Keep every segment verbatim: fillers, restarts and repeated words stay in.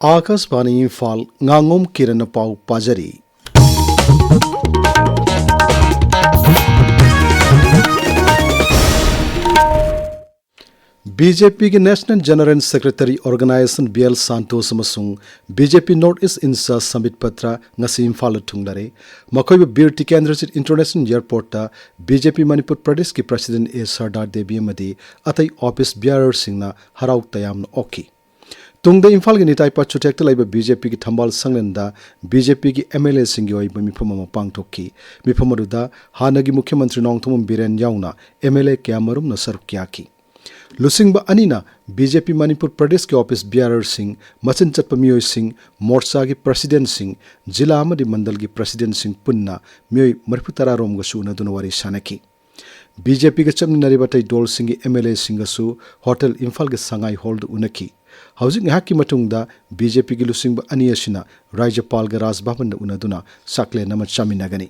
ꯑꯥꯀꯥꯁꯕꯥꯅꯤ ꯏꯝꯐꯥꯜ, ꯉꯥꯉꯣꯝ ꯀꯤꯔꯟꯅ ꯄꯥꯎ ꯄꯥꯖꯔꯤ꯫ ꯕꯤ ꯖꯦ ꯄꯤꯒꯤ National General Secretary Organization B L Santosh ꯑꯃꯁꯨꯡ B J P North East Incharge Sambit Patra ꯉꯁꯤ ꯏꯝꯐꯥꯜꯗ ꯊꯨꯡꯂꯔꯦ꯫ ꯃꯈꯣꯏꯕꯨ ꯕꯤꯔ ꯇꯤꯀꯦꯟꯗ꯭ꯔꯖꯤꯠ International Airportꯇ ꯕꯤ ꯖꯦ ꯄꯤ ꯃꯅꯤꯄꯨꯔ ꯄ꯭ꯔꯗꯦꯁꯀꯤ President ꯑꯦ ꯁꯔꯗꯥꯔ ꯗꯦꯕꯤ ꯑꯃꯗꯤ ꯑꯇꯩ office bearerꯁꯤꯡꯅ ꯍꯔꯥꯎ ꯇꯌꯥꯝꯅ ꯑꯣꯛꯈꯤ꯫ ꯇꯨꯡꯗ ꯏꯝꯐꯥꯜꯒꯤ ꯅꯤꯇꯥꯏ ꯄꯥꯠ ꯆꯨꯊꯦꯛꯇ ꯂꯩꯕ ꯕꯤ ꯖꯦ ꯄꯤꯒꯤ ꯊꯝꯕꯥꯜ ꯁꯪꯂꯦꯟꯗ ꯕꯤ ꯖꯦ ꯄꯤꯒꯤ ꯑꯦꯝ ꯑꯦꯜ ꯑꯦꯁꯤꯡꯒꯤ ꯑꯣꯏꯕ ꯃꯤꯐꯝ ꯑꯃ ꯄꯥꯡꯊꯣꯛꯈꯤ꯫ ꯃꯤꯐꯝ ꯑꯗꯨꯗ ꯍꯥꯟꯅꯒꯤ ꯃꯨꯈ꯭ꯌ ꯃꯟꯇ꯭ꯔꯤ ꯅꯣꯡꯊꯣꯝꯕꯝ ꯕꯤꯔꯦꯟ ꯌꯥꯎꯅ ꯑꯦꯝ ꯑꯦꯜ ꯑꯦ ꯀꯌꯥꯃꯔꯨꯝꯅ ꯁꯔꯨꯛ ꯌꯥꯈꯤ꯫ ꯂꯨꯆꯤꯡꯕ ꯑꯅꯤꯅ ꯕꯤ ꯖꯦ ꯄꯤ ꯃꯅꯤꯄꯨꯔ ꯄ꯭ꯔꯗꯦꯁꯀꯤ office bearerꯁꯤꯡ, ꯃꯆꯤꯟ ꯆꯠꯄ ꯃꯤꯑꯣꯏꯁꯤꯡ, ꯃꯣꯔꯆꯥꯒꯤ Presidentꯁꯤꯡ, ꯖꯤꯂꯥ ꯑꯃꯗꯤ ꯃꯟꯗꯜꯒꯤ Presidentꯁꯤꯡ ꯄꯨꯟꯅ ꯃꯤꯑꯣꯏ ꯃꯔꯤꯐꯨ ꯇꯔꯥ ꯔꯣꯝꯒꯁꯨ ꯎꯅꯗꯨꯅ ꯋꯥꯔꯤ ꯁꯥꯅꯈꯤ꯫ ꯕꯤ ꯖꯦ ꯄꯤꯒ ꯆꯠꯃꯤꯟꯅꯔꯤꯕ ꯑꯇꯩ ꯗꯣꯜꯁꯤꯡꯒꯤ ꯑꯦꯝ ꯑꯦꯜ ꯑꯦꯁꯤꯡꯒꯁꯨ ꯍꯣꯇꯦꯜ ꯏꯝꯐꯥꯜꯒꯤ ꯁꯉꯥꯏ ꯍꯣꯜꯗ ꯎꯅꯈꯤ꯫ ꯍꯧꯖꯤꯛ ꯉꯥꯏꯍꯥꯛꯀꯤ ꯃꯇꯨꯡꯗ ꯕꯤ ꯖꯦ ꯄꯤꯒꯤ ꯂꯨꯆꯤꯡꯕ ꯑꯅꯤ ꯑꯁꯤꯅ ꯔꯥꯖ꯭ꯌꯄꯥꯜꯒ ꯔꯥꯖ ꯚꯕꯟꯗ ꯎꯅꯗꯨꯅ ꯆꯥꯛꯂꯦꯟ ꯑꯃ ꯆꯥꯃꯤꯟꯅꯒꯅꯤ꯫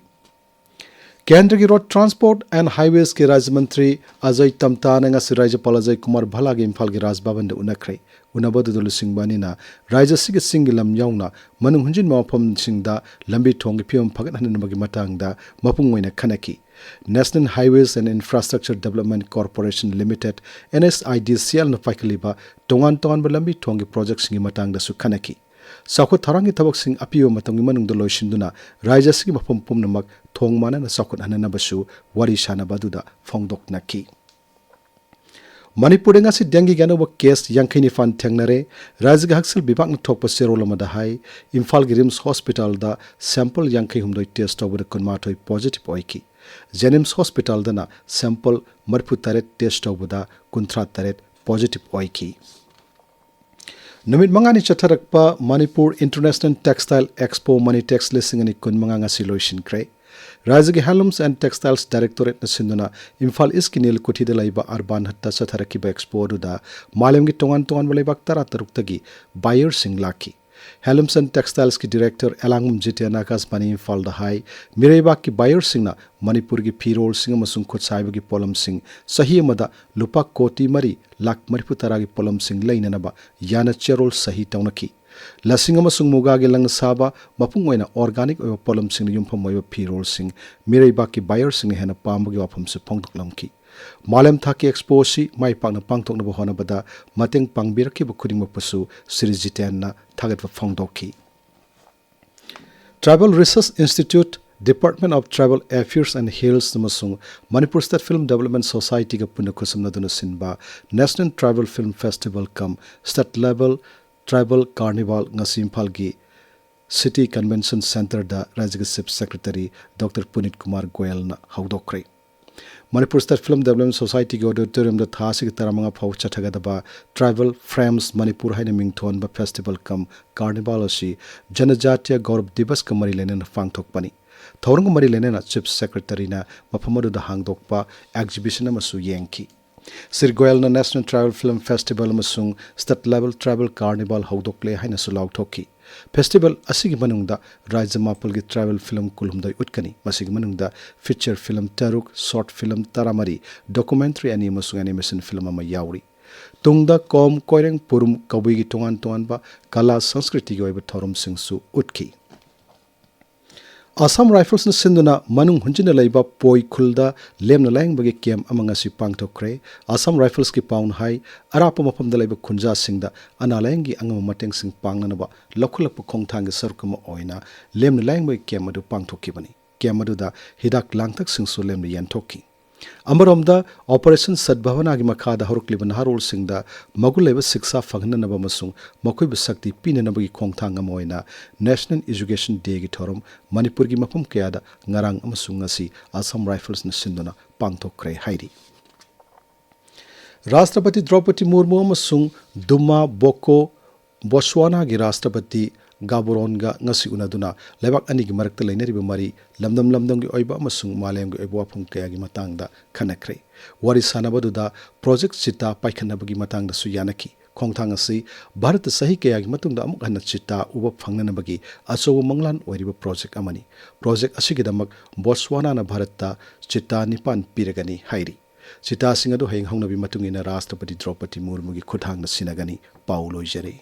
ꯀꯦꯟꯗ꯭ꯔꯒꯤ Road Transport and Highwaysꯀꯤ ꯔꯥꯖ꯭ꯌ ꯃꯟꯇ꯭ꯔꯤ ꯑꯖꯌ ꯇꯝꯇꯥꯅ ꯉꯁꯤ ꯔꯥꯖ꯭ꯌꯄꯥꯜ ꯑꯖꯌ ꯀꯨꯃꯥꯔ ꯚꯜꯂꯥꯒ ꯏꯝꯐꯥꯜꯒꯤ ꯔꯥꯖ ꯚꯕꯟꯗ ꯎꯅꯈ꯭ꯔꯦ꯫ ꯎꯅꯕ ꯑꯗꯨꯗ ꯂꯨꯆꯤꯡꯕ ꯑꯅꯤꯅ ꯔꯥꯖ꯭ꯌ ꯑꯁꯤꯒꯤ ꯆꯤꯡꯒꯤ ꯂꯝ ꯌꯥꯎꯅ ꯃꯅꯨꯡ ꯍꯨꯟꯖꯤꯟꯕ ꯃꯐꯝꯁꯤꯡꯗ ꯂꯝꯕꯤ ꯊꯣꯡꯒꯤ ꯐꯤꯕꯝ ꯐꯒꯠꯍꯟꯅꯕꯒꯤ ꯃꯇꯥꯡꯗ ꯃꯄꯨꯡ ꯑꯣꯏꯅ ꯈꯟꯅꯈꯤ꯫ National Highways and Infrastructure Development Corporation Limited, N H I D C Lꯅ ꯄꯥꯏꯈꯠꯂꯤꯕ ꯇꯣꯉꯥꯟ ꯇꯣꯉꯥꯟꯕ ꯂꯝꯕꯤ ꯊꯣꯡꯒꯤ projectꯁꯤꯡꯒꯤ ꯃꯇꯥꯡꯗꯁꯨ ꯈꯟꯅꯈꯤ꯫ ꯆꯥꯎꯈꯠ ꯊꯧꯔꯥꯡꯒꯤ ꯊꯕꯛꯁꯤꯡ ꯑꯄꯤꯕ ꯃꯇꯝꯒꯤ ꯃꯅꯨꯡꯗ ꯂꯣꯏꯁꯤꯟꯗꯨꯅ ꯔꯥꯖ꯭ꯌ ꯑꯁꯤꯒꯤ ꯃꯐꯝ ꯄꯨꯝꯅꯃꯛ ꯊꯣꯡ ꯃꯥꯟꯅꯅ ꯆꯥꯎꯈꯠꯍꯟꯅꯅꯕꯁꯨ ꯋꯥꯔꯤ ꯁꯥꯅꯕ ꯑꯗꯨꯗ ꯐꯣꯡꯗꯣꯛꯅꯈꯤ꯫ ꯃꯅꯤꯄꯨꯔꯗ ꯉꯁꯤ dengueꯒꯤ ꯑꯅꯧꯕ case ꯌꯥꯡꯈꯩ ꯅꯤꯄꯥꯟ ꯊꯦꯡꯅꯔꯦ꯫ ꯔꯥꯖ꯭ꯌꯒꯤ ꯍꯛꯁꯦꯜ ꯕꯤꯚꯥꯒꯅ ꯊꯣꯛꯄ ꯆꯦꯔꯣꯜ ꯑꯃꯗ ꯍꯥꯏ, ꯏꯝꯐꯥꯜꯒꯤ RIMS Hospitalꯗ sample ꯌꯥꯡꯈꯩ ꯍꯨꯝꯗꯣꯏ test ꯇꯧꯕꯗ ꯀꯨꯟꯃꯥꯊꯣꯏ positive ꯑꯣꯏꯈꯤ꯫ JNIMS Hospitalꯗꯅ sample ꯃꯔꯤꯐꯨ ꯇꯔꯦꯠ test ꯇꯧꯕꯗ ꯀꯨꯟꯊ꯭ꯔꯥ ꯇꯔꯦꯠ positive ꯑꯣꯏꯈꯤ꯫ ꯅꯨꯃꯤꯠ ꯃꯉꯥꯅꯤ ꯆꯠꯊꯔꯛꯄ Manipur International Textile Expo Manitex ꯂꯤꯁꯤꯡ ꯑꯅꯤ ꯀꯨꯟꯃꯉꯥ ꯉꯁꯤ ꯂꯣꯏꯁꯤꯟꯈ꯭ꯔꯦ꯫ ꯔꯥꯖ꯭ꯌꯒꯤ Handlooms and Textiles Directorateꯅ ꯁꯤꯟꯗꯨꯅ ꯏꯝꯐꯥꯜ ꯏꯁ꯭ꯠꯀꯤ ꯅꯤꯜꯀꯨꯊꯤꯗ ꯂꯩꯕ ꯑꯔꯕꯥꯟ ꯍꯠꯇ ꯆꯠꯊꯔꯛꯈꯤꯕ expo ꯑꯗꯨꯗ ꯃꯥꯂꯦꯝꯒꯤ ꯇꯣꯉꯥꯟ ꯇꯣꯉꯥꯟꯕ ꯂꯩꯕꯥꯛ ꯇꯔꯥ ꯇꯔꯨꯛꯇꯒꯤ buyerꯁꯤꯡ ꯂꯥꯛꯈꯤ꯫ Handlooms and Textilesꯀꯤ director ꯑꯦꯂꯥꯡꯕꯝ ꯖꯤꯇꯦꯟꯅ ꯑꯥꯀꯥꯁꯕꯥꯅꯤ ꯏꯝꯐꯥꯜꯗ ꯍꯥꯏ, ꯃꯤꯔꯩꯕꯥꯛꯀꯤ buyerꯁꯤꯡꯅ ꯃꯅꯤꯄꯨꯔꯒꯤ ꯐꯤꯔꯣꯜꯁꯤꯡ ꯑꯃꯁꯨꯡ ꯈꯨꯠꯁꯥ ꯍꯩꯕꯒꯤ ꯄꯣꯠꯂꯝꯁꯤꯡ ꯆꯍꯤ ꯑꯃꯗ ꯂꯨꯄꯥ ꯀꯣꯇꯤ ꯃꯔꯤ ꯂꯥꯈ ꯃꯔꯤꯐꯨ ꯇꯔꯥꯒꯤ ꯄꯣꯠꯂꯝꯁꯤꯡ ꯂꯩꯅꯅꯕ ꯌꯥꯅ ꯆꯦꯔꯣꯜ ꯁꯍꯤ ꯇꯧꯅꯈꯤ꯫ ꯂꯁꯤꯡ ꯑꯃꯁꯨꯡ ꯃꯨꯒꯥꯒꯤ ꯂꯪꯅ ꯁꯥꯕ ꯃꯄꯨꯡ ꯑꯣꯏꯅ organic ꯑꯣꯏꯕ ꯄꯣꯠꯂꯝꯁꯤꯡꯅ ꯌꯨꯝꯐꯝ ꯑꯣꯏꯕ ꯐꯤꯔꯣꯜꯁꯤꯡ ꯃꯤꯔꯩꯕꯥꯛꯀꯤ buyerꯁꯤꯡꯅ ꯍꯦꯟꯅ ꯄꯥꯝꯕꯒꯤ ꯋꯥꯐꯝꯁꯨ ꯐꯣꯡꯗꯣꯛꯂꯝꯈꯤ꯫ ꯃꯥꯂꯦꯝ ꯊꯥꯛꯀꯤ expo ꯑꯁꯤ ꯃꯥꯏ ꯄꯥꯛꯅ ꯄꯥꯡꯊꯣꯛꯅꯕ ꯍꯣꯠꯅꯕꯗ ꯃꯇꯦꯡ ꯄꯥꯡꯕꯤꯔꯛꯈꯤꯕ ꯈꯨꯗꯤꯡꯃꯛꯄꯨꯁꯨ ꯁ꯭ꯔꯤ ꯖꯤꯇꯦꯟꯅ ꯊꯥꯒꯠꯄ ꯐꯣꯡꯗꯣꯛꯈꯤ꯫ Tribal Research Institute, Department of Tribal Affairs and Hills ꯑꯃꯁꯨꯡ Manipur State Film Development Societyꯒ ꯄꯨꯟꯅ ꯈꯨꯠꯁꯝꯅꯗꯨꯅ ꯁꯤꯟꯕ National Tribal Film Festival cum State Level Tribal Carnival ꯉꯁꯤ ꯏꯝꯐꯥꯜꯒꯤ City Convention Centreꯗ ꯔꯥꯖ꯭ꯌꯒꯤ Chief Secretary Doctor ꯄꯨꯅꯤꯠ Kumar ꯒꯣꯌꯜꯅ ꯍꯧꯗꯣꯛꯈ꯭ꯔꯦ꯫ Manipur State Film Development Societyꯒꯤ auditoriumꯗ ꯊꯥ ꯑꯁꯤꯒꯤ ꯇꯔꯥꯃꯉꯥ ꯐꯥꯎ ꯆꯠꯊꯒꯗꯕ Tribal Films Manipur ꯍꯥꯏꯅ ꯃꯤꯡꯊꯣꯟꯕ festival cum carnival ꯑꯁꯤ ꯖꯅꯖꯥꯇꯤꯌ ꯒꯧꯔꯕ ꯗꯤꯕꯁꯀ ꯃꯔꯤ ꯂꯩꯅꯅ ꯄꯥꯡꯊꯣꯛꯄꯅꯤ꯫ ꯊꯧꯔꯝꯒ ꯃꯔꯤ ꯂꯩꯅꯅ Chief Secretaryꯅ ꯃꯐꯝ ꯑꯗꯨꯗ ꯍꯥꯡꯗꯣꯛꯄ exhibition ꯑꯃꯁꯨ ꯌꯦꯡꯈꯤ꯫ Shri ꯒꯣꯌꯜꯅ National Tribal Film Festival ꯑꯃꯁꯨꯡ State Level Tribal Carnival ꯍꯧꯗꯣꯛꯂꯦ ꯍꯥꯏꯅꯁꯨ ꯂꯥꯎꯊꯣꯛꯈꯤ꯫ Festival ꯑꯁꯤꯒꯤ ꯃꯅꯨꯡꯗ ꯔꯥꯖ꯭ꯌ ꯃꯥꯄꯜꯒꯤ tribal film ꯀꯨꯟꯍꯨꯝꯗꯣꯏ ꯎꯠꯀꯅꯤ꯫ ꯃꯁꯤꯒꯤ ꯃꯅꯨꯡꯗ feature film ꯇꯔꯨꯛ, short film ꯇꯔꯥꯃꯔꯤ, documentary ꯑꯅꯤ ꯑꯃꯁꯨꯡ animation film ꯑꯃ ꯌꯥꯎꯔꯤ꯫ ꯇꯨꯡꯗ ꯀꯣꯝ, ꯀꯣꯏꯔꯦꯡ, ꯄꯨꯔꯨꯝ, ꯀꯕꯨꯏꯒꯤ ꯇꯣꯉꯥꯟ ꯇꯣꯉꯥꯟꯕ ꯀꯂꯥ ꯁꯪꯁꯀ꯭ꯔꯤꯇꯤꯒꯤ ꯑꯣꯏꯕ ꯊꯧꯔꯝꯁꯤꯡꯁꯨ ꯎꯠꯈꯤ꯫ Assam Riflesꯅ ꯁꯤꯟꯗꯨꯅ ꯃꯅꯨꯡ ꯍꯨꯟꯖꯤꯟꯅ ꯂꯩꯕ ꯄꯣꯏ ꯈꯨꯜꯗ ꯂꯦꯝꯅ ꯂꯥꯌꯦꯡꯕꯒꯤ camp ꯑꯃ ꯉꯁꯤ ꯄꯥꯡꯊꯣꯛꯈ꯭ꯔꯦ꯫ Assam Riflesꯀꯤ ꯄꯥꯎꯅ ꯍꯥꯏ, ꯑꯔꯥꯞꯄ ꯃꯐꯝꯗ ꯂꯩꯕ ꯈꯨꯟꯖꯥꯁꯤꯡꯗ ꯑꯅꯥ ꯂꯥꯌꯦꯡꯒꯤ ꯑꯉꯝꯕ ꯃꯇꯦꯡꯁꯤꯡ ꯄꯥꯡꯅꯅꯕ ꯂꯧꯈꯠꯂꯛꯄ ꯈꯣꯡꯊꯥꯡꯒꯤ ꯁꯔꯨꯛ ꯑꯃ ꯑꯣꯏꯅ ꯂꯦꯝꯅ ꯂꯥꯌꯦꯡꯕꯒꯤ camp ꯑꯗꯨ ꯄꯥꯡꯊꯣꯛꯈꯤꯕꯅꯤ꯫ Camp ꯑꯗꯨꯗ ꯍꯤꯗꯥꯛ ꯂꯥꯡꯊꯛꯁꯤꯡꯁꯨ ꯂꯦꯝꯅ ꯌꯦꯟꯊꯣꯛꯈꯤ꯫ ꯑꯃꯔꯣꯝꯗ, Operation Sadbhavanagi ꯃꯈꯥꯗ ꯍꯧꯔꯛꯂꯤꯕ ꯅꯍꯥꯔꯣꯜꯁꯤꯡꯗ ꯃꯒꯨꯟ ꯂꯩꯕ ꯁꯤꯛꯁꯥ ꯐꯪꯍꯟꯅꯅꯕ ꯑꯃꯁꯨꯡ ꯃꯈꯣꯏꯕꯨ ꯁꯛꯇꯤ ꯄꯤꯅꯅꯕꯒꯤ ꯈꯣꯡꯊꯥꯡ ꯑꯃ ꯑꯣꯏꯅ National Education Dayꯒꯤ ꯊꯧꯔꯝ ꯃꯅꯤꯄꯨꯔꯒꯤ ꯃꯐꯝ ꯀꯌꯥꯗ ꯉꯔꯥꯡ ꯑꯃꯁꯨꯡ ꯉꯁꯤ Assam Riflesꯅ ꯁꯤꯟꯗꯨꯅ ꯄꯥꯡꯊꯣꯛꯈ꯭ꯔꯦ ꯍꯥꯏꯔꯤ꯫ ꯔꯥꯁꯇ꯭ꯔꯄꯇꯤ ꯗ꯭ꯔꯧꯄꯗꯤ ꯃꯨꯔꯃꯨ ꯑꯃꯁꯨꯡ ꯗꯨꯃꯥ ꯕꯣꯀꯣ ꯕꯣꯠꯁ꯭ꯋꯥꯅꯥꯒꯤ ꯔꯥꯁꯇ꯭ꯔꯄꯇꯤ ꯒꯥꯕꯣꯔꯣꯟꯒ ꯉꯁꯤ ꯎꯅꯗꯨꯅ ꯂꯩꯕꯥꯛ ꯑꯅꯤꯒꯤ ꯃꯔꯛꯇ ꯂꯩꯅꯔꯤꯕ ꯃꯔꯤ ꯂꯝꯗꯝ ꯂꯝꯗꯝꯒꯤ ꯑꯣꯏꯕ ꯑꯃꯁꯨꯡ ꯃꯥꯂꯦꯝꯒꯤ ꯑꯣꯏꯕ ꯋꯥꯐꯝ ꯀꯌꯥꯒꯤ ꯃꯇꯥꯡꯗ ꯈꯟꯅꯈ꯭ꯔꯦ꯫ ꯋꯥꯔꯤ ꯁꯥꯟꯅꯕꯗꯨꯗ Project ꯆꯤꯇꯥ ꯄꯥꯏꯈꯠꯅꯕꯒꯤ ꯃꯇꯥꯡꯗꯁꯨ ꯌꯥꯅꯈꯤ꯫ ꯈꯣꯡꯊꯥꯡ ꯑꯁꯤ ꯚꯥꯔꯠꯇ ꯆꯍꯤ ꯀꯌꯥꯒꯤ ꯃꯇꯨꯡꯗ ꯑꯃꯨꯛ ꯍꯟꯅ ꯆꯤꯇꯥ ꯎꯕ ꯐꯪꯅꯅꯕꯒꯤ ꯑꯆꯧꯕ ꯃꯪꯂꯥꯟ ꯑꯣꯏꯔꯤꯕ project ꯑꯃꯅꯤ꯫ Project ꯑꯁꯤꯒꯤꯗꯃꯛ ꯕꯣꯠꯁ꯭ꯋꯥꯅꯥꯅ ꯚꯥꯔꯠꯇ ꯆꯤꯇꯥ ꯅꯤꯄꯥꯟ ꯄꯤꯔꯒꯅꯤ ꯍꯥꯏꯔꯤ꯫ ꯆꯤꯇꯥꯁꯤꯡ ꯑꯗꯨ ꯍꯌꯦꯡ ꯍꯧꯅꯕꯤ ꯃꯇꯨꯡ ꯏꯟꯅ ꯔꯥꯁꯇ꯭ꯔꯄꯇꯤ ꯗ꯭ꯔꯧꯄꯗꯤ ꯃꯨꯔꯃꯨꯒꯤ ꯈꯨꯠꯊꯥꯡꯗ ꯁꯤꯟꯅꯒꯅꯤ꯫ ꯄꯥꯎ ꯂꯣꯏꯖꯔꯦ꯫